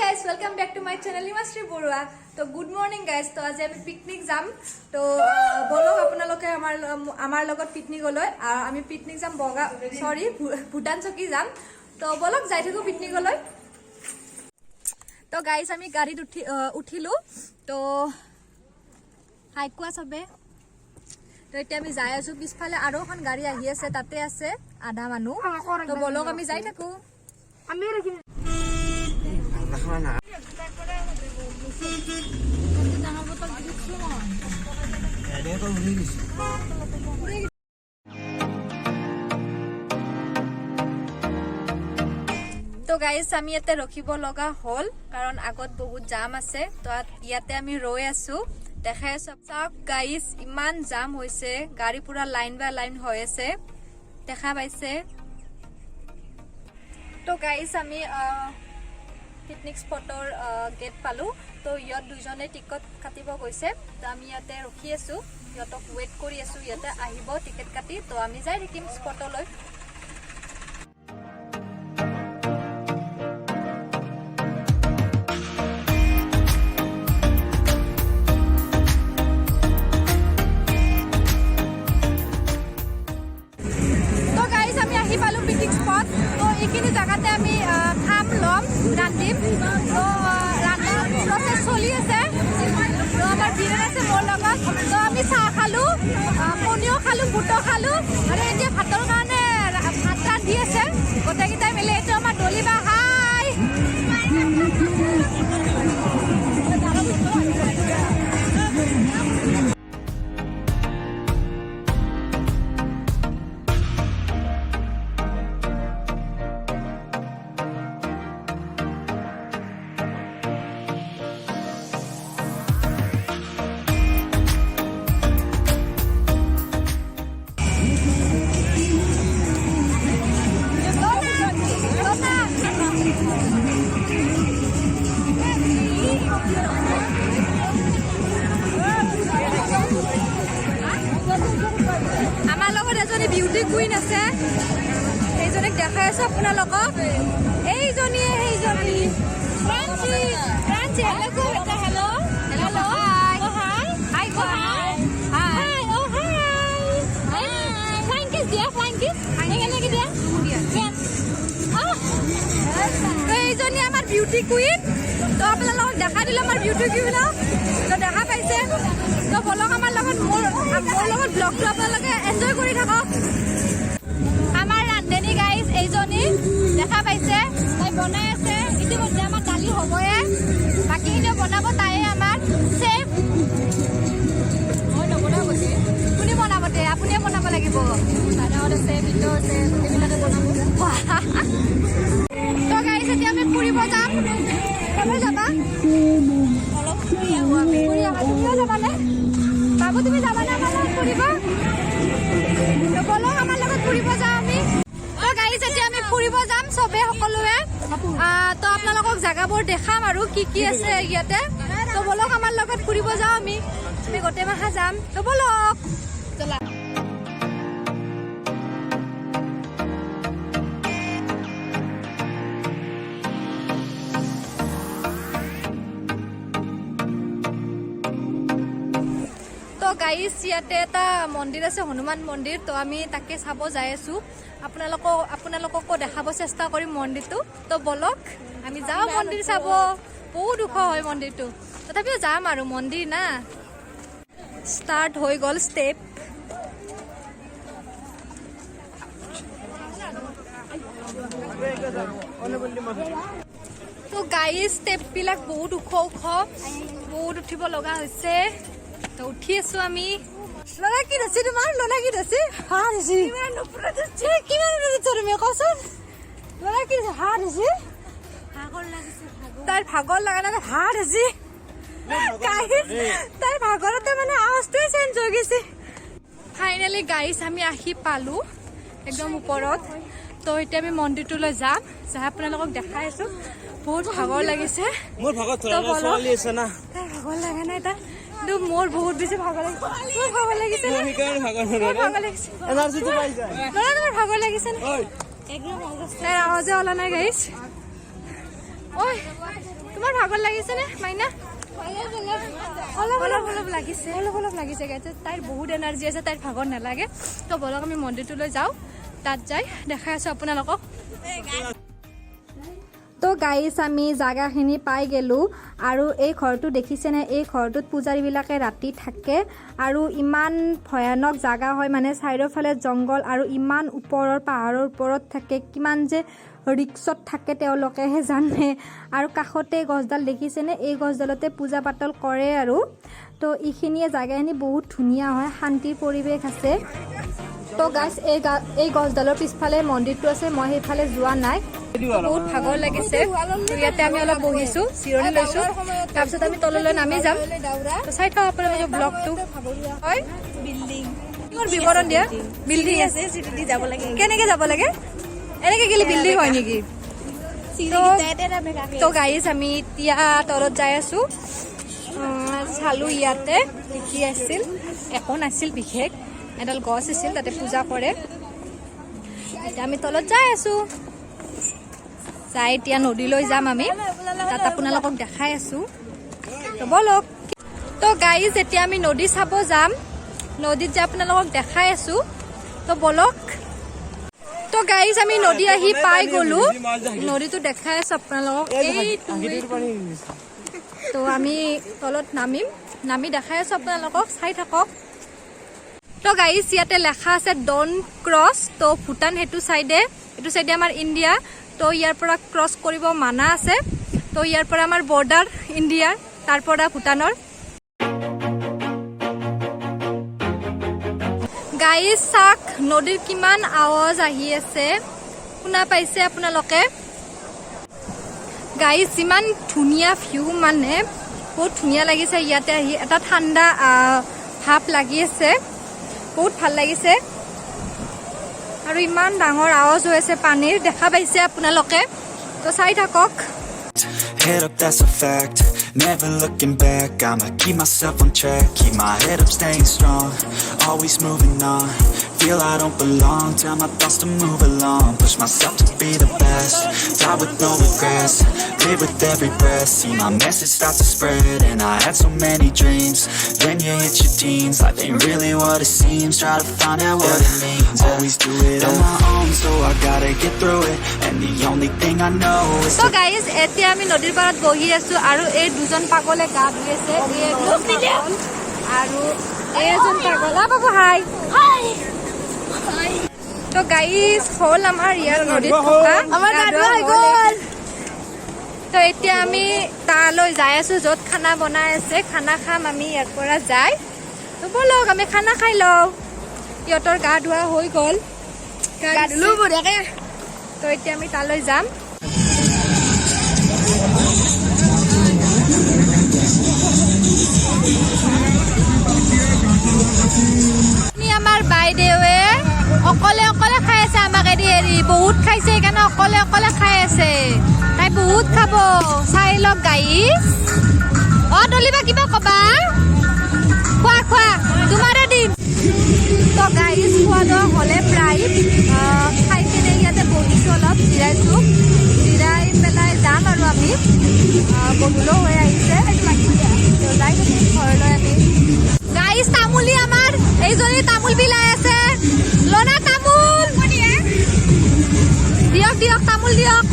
Guys, welcome back to my channel Himashree Barua. তো good morning guys. তো আজি আমি পিকনিক যাম। তো ব'লক আপোনালোকে আমাৰ লগত পিকনিকলৈ। আমি পিকনিক যাম বগা, চৰি, ভূটান চকী যাম। তো ব'লক, যাই থাকোঁ পিকনিকলৈ। তো গাইজ, আমি গাড়ীত উঠিলো। তো হাই কোৱা চবে। তো এতিয়া আমি যাই আছো। পিছফালে আৰু এখন গাড়ী আহি আছে, তাতে আছে আধা মানুহ। তো ব'লক, আমি যাই থাকো। আমি ৰাখিম। তো গাইজ, আমি ইয়াতে ৰখিব লগা হ'ল, কাৰণ আগত বহুত জাম আছে। তো ইয়াতে আমি ৰৈ আছো, দেখাই আছো। চাওক গাইজ, ইমান জাম হৈছে, গাড়ী পুৰা লাইন বাই লাইন হৈ আছে, দেখা পাইছে। তো গাইজ, আমি পিকনিক স্পটৰ গেট পালো। তো ইয়াত দুজনে টিকট কাটিব গৈছে। তো আমি ইয়াতে ৰখি আছো, সিহঁতক ৱেইট কৰি আছো। ইয়াতে আহিব টিকেট কাটি, তো আমি যাই থাকিম স্পটলৈ। তো গাইজ, আমি আহি পালো পিকনিক স্পট। তো এইখিনি জেগাতে আমি খাম, ল'ম, ৰান্ধিম। তো ৰন্ধা প্ৰচেছ চলি আছে। তো আমাৰ বীৰেণ আছে মোৰ লগত। তো আমি চাহ খালোঁ, কণীও খালোঁ, বুটো খালোঁ আৰু এতিয়া ভাতৰ কাৰণে ভাত ৰান্ধি আছে গোটেইকেইটাই মিলি। এইটো আমাৰ দলিবা, হাই। লনা, লনা। আমাৰ লগত এজনী বিউটি কুইন আছে, সেইজনীক দেখাই আছো আপোনালোকক। এইজনীয়ে সেইজনী। ফ্ৰাঞ্চি, ফ্ৰাঞ্চি, হেল্ল' কো এটা। হেল্ল', হেল্ল', হাই, হাই, কো হাই, হাই, অ হাই, ফ্লাইং কিছ দিয়া, ফ্লাইং কিছ কেনেকে দিয়া? দিয়া। তো এইজনী আমাৰ বিউটি কুইন। তো আপোনালোকক দেখাই দিলো আমাৰ বিউটি কুইনক। তো দেখা পাইছে। তো বলক আমাৰ লগত, মোৰ লগত ব্লগটো আপোনালোকে এনজয় কৰি থাকক। আমাৰ ৰান্ধনী গাইজ এইজনী, দেখা পাইছে, তাই বনাই আছে। ইতিমধ্যে আমাৰ দালি হ'বয়ে, বাকীখিনিও বনাব তাইয়ে, আমাৰ চেফ। মই নবনাওঁ গোটেই। কোনে বনাব তে? আপুনিয়ে বনাব লাগিব। দাদাহঁত আছে, ভিতৰত আছে, গোটেইবিলাকে বনাব। তো গাইজ, এতিয়া আমি ফুৰিব যাম। কলৈ যাবা? অলপ ফুৰি আহোঁ আমি। ফুৰি আহা। তুমিও যাবানে বাবু? তুমি যাবানে আমাৰ লগত ফুৰিব? তো ব'লক, আমাৰ লগত ফুৰিব যাওঁ আমি। তো গাইজ, এতিয়া আমি ফুৰিব যাম চবে, সকলোৱে। তো আপোনালোকক জাগাবোৰ দেখাম আৰু কি কি আছে ইয়াতে। তো ব'লক, আমাৰ লগত ফুৰিব যাওঁ আমি। আমি গোটেই মাখা যাম। তো ব'লক। চলা। তো গাইজ, ইয়াতে এটা মন্দিৰ আছে, হনুমান মন্দিৰ। তো আমি তাকে চাব যাই আছো। আপোনালোককো দেখাব চেষ্টা কৰিম মন্দিৰটো। তো ব'লক, আমি যাওঁ মন্দিৰ চাব। বহুত ওখ হয় মন্দিৰটো, তথাপিও যাম আৰু, মন্দিৰ না। ষ্টাৰ্ট হৈ গ'ল ষ্টেপ। তো গাইজ, ষ্টেপবিলাক বহুত ওখ ওখ, বহুত উঠিব লগা হৈছে। তো উঠি আছো আমি। ল'ৰা, কি ধৰছি তোমাৰ? ল'ৰা, কি ধৰছি? হাঁহ ধৰছি। কিমান ওপৰত ধৰছ তুমি, কচোন? ল'ৰা, কি ধৰছি? হাঁহ ধৰছি। ভাগৰ লাগিছে, ভাগৰ। তাইৰ ভাগৰ লগা নাই, হাঁহ ধৰছি। গাইজ, তাইৰ ভাগৰতে মানে আৱাজটোৱে চেঞ্জ হৈ গৈছে। ফাইনেলি গাইজ, আমি আহি পালো একদম ওপৰত। তো এতিয়া আমি মন্দিৰটোলৈ যাম, যাই আপোনালোকক দেখাই আছো। বহুত ভাগৰ লাগিছে। মোৰ ভাগত তো ব'লক। ছোৱালী আছে না। তাই ভাগৰ লগা নাই তাৰ, কিন্তু মোৰ বহুত বেছি ভাগৰ লাগিছে। মোৰ ভাগৰ লাগিছে মোৰ নে? সেইকাৰণে ভাগৰ। মোৰ ভাগৰ লাগিছে। এনাৰ্জিটো পাই যায়। ল'ৰা, তোমাৰ ভাগৰ লাগিছে নে? ঐ। একদম অৱস্থা। তাইৰ আৱাজে ওলা নাই গাইজ। ঐ। তোমাৰ ভাগৰ লাগিছেনে মাইনা? অলপ অলপ অলপ লাগিছে। অলপ অলপ লাগিছে গাইজ। তাইৰ বহুত এনাৰ্জি আছে, তাইৰ ভাগৰ নালাগে। তো ব'লক, আমি মন্দিৰটোলৈ যাওঁ। তাত যাই দেখাই আছোঁ আপোনালোকক। তো গাইজ, আমি জাগাখিনি পাই গ'লোঁ আৰু এই ঘৰটো দেখিছেনে? এই ঘৰটোত পূজাৰীবিলাকে ৰাতি থাকে আৰু ইমান ভয়ানক জাগা হয়, মানে চাৰিওফালে জংঘল আৰু ইমান ওপৰৰ পাহাৰৰ ওপৰত থাকে। কিমান যে ৰিক্সত থাকে তেওঁলোকেহে জানে। আৰু কাষতে গছডাল দেখিছেনে? এই গছডালতে পূজা পাতল কৰে। আৰু তো এইখিনিয়ে জাগাখিনি বহুত ধুনীয়া হয়, শান্তিৰ পৰিৱেশ আছে। তো গাইজ, এই গছডালৰ পিছফালে মন্দিৰটো আছে। মই সেইফালে যোৱা নাই, বহুত ভাগৰ লাগিছে। তো ইয়াতে আমি অলপ বহিছো, জিৰণি লৈছো। তাৰপিছত আমি তললৈ নামি যাম। তো চাই থাকক আপোনালোকে ব্লগটো। হয়। বিল্ডিং। কিহৰ বিৱৰণ দিয়া? বিল্ডিং আছে, চিৰি দি যাব লাগে। কেনেকে যাব লাগে? এনেকে গেলে বিল্ডিং হয় নেকি? তো গাইজ, আমি এতিয়া তলত যাই আছো। চালো ইয়াতে কি কি আছিল। একো নাছিল বিশেষ, এডাল গছ আছিল, তাতে পূজা কৰে। এতিয়া আমি তলত যাই আছো। যাই এতিয়া নদীলৈ যাম আমি, তাত আপোনালোকক দেখাই আছো। তো ব'লক। তো গাইজ, এতিয়া আমি নদী চাব যাম। নদীত যাই আপোনালোকক দেখাই আছো। তো ব'লক। তো গাইজ, আমি নদী আহি পাই গলো। নদীটো দেখাই আছো আপোনালোকক, এইটো এইটো। তো আমি তলত নামিম, নামি দেখাই আছো আপোনালোকক, চাই থাকক। তো গাইজ, ইয়াতে লেখা আছে "don't cross"। তো ভূটান সেইটো চাইডে, এইটো চাইডে আমাৰ ইণ্ডিয়া। তো ইয়াৰ পৰা ক্ৰছ কৰিব মানা আছে। তো ইয়াৰ পৰা আমাৰ বৰ্ডাৰ ইণ্ডিয়াৰ, তাৰ পৰা ভূটানৰ। গাইজ, চাওক, নদীৰ কিমান আৱাজ আহি আছে, শুনা পাইছে আপোনালোকে? গাইজ, ইমান ধুনীয়া ভিউ, মানে বহুত ধুনীয়া লাগিছে। ইয়াতে আহি এটা ঠাণ্ডা ভাৱ লাগি আছে, বহুত ভাল লাগিছে। আৰু ইমান ডাঙৰ আৱাজ হৈ আছে পানীৰ, দেখা পাইছে আপোনালোকে? তো চাই থাকক। Head up, that's a fact. Never looking back. I'ma keep myself on track. Keep my head up, staying strong. Always moving on. Feel I don't belong. Tell my thoughts to move along. Push myself to be the best. Die with no regrets. Live with every breath. See my message start to spread. And I had so many dreams. Then you hit your teens. Life ain't really what it seems. Try to find out what it means. Always do it on my own, so I gotta get through it. And the only thing I know is তো guys, এতিয়া আমি নদীৰ পাৰত বহি আছো আৰু এই দুজন পাগলে গা ধুই আছে। এই এজন পাগল আৰু এই এজন পাগল। আ বাবু, হাই। তো গাইজ, হ'ল আমাৰ ইয়াৰ নদীত থকা আমাৰ গা ধোৱা হৈ গা ধোৱা গ'ল। তো এতিয়া আমি তালৈ যাই আছো, য'ত খানা বনাই আছে। খানা খাম আমি ইয়াৰ পৰা যাই। তো ব'লক, আমি খানা খাই লওঁ। সিহঁতৰ গা ধোৱা হৈ গ'ল। গা ধুলো বঢ়িয়াকে। তো এতিয়া আমি তালৈ যাম। আমাৰ বাইদেৱে অকলে অকলে খাই আছে আমাক এৰি এৰি। বহুত খাইছে, সেইকাৰণে অকলে অকলে খাই আছে। তাই বহুত খাব, চাই লওক গাইজ। অ দলিবা, কিবা কবা? খোৱা খোৱা, তোমাৰে দিন। তো গাইজ, খোৱা লোৱা হ'লে প্ৰায়। খাই কেনে ইয়াতে বহিছোঁ, অলপ জিৰাইছোঁ। জিৰাই পেলাই যাম আৰু আমি। গধূলিও হৈ আহিছে, তো যাই থাকিম ঘৰলৈ আমি। গাইজ, তামোলী আমাৰ এইজনী তামোল বিলাই আছে। লনা তামোল দিয়ক, দিয়ক, তামোল দিয়ক।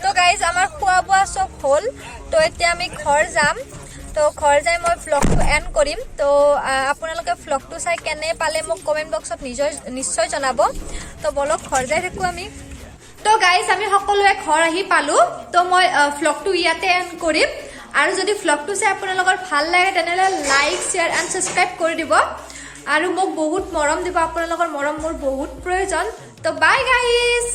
তো গাইজ, আমাৰ খোৱা বোৱা চব হ'ল। তো এতিয়া আমি ঘৰ যাম। তো ঘৰ যাই মই ভ্লগটো এণ্ড কৰিম। তো আপোনালোকে ভ্লগটো চাই কেনে পালে মোক কমেণ্ট বক্সত নিজৰ নিশ্চয় জনাব। তো ব'লক, ঘৰ যাই থাকোঁ আমি। তো গাইজ, আমি সকলোৱে ঘৰ আহি পালোঁ। তো মই ভ্লগটো ইয়াতে এণ্ড কৰিম। আৰু যদি ভ্লগটো চাই আপোনালোকৰ ভাল লাগে, তেনেহ'লে লাইক, শ্বেয়াৰ এণ্ড ছাবস্ক্ৰাইব কৰি দিব আৰু মোক বহুত মৰম দিব। আপোনালোকৰ মৰম মোৰ বহুত প্ৰয়োজন। তো বাই গাইজ।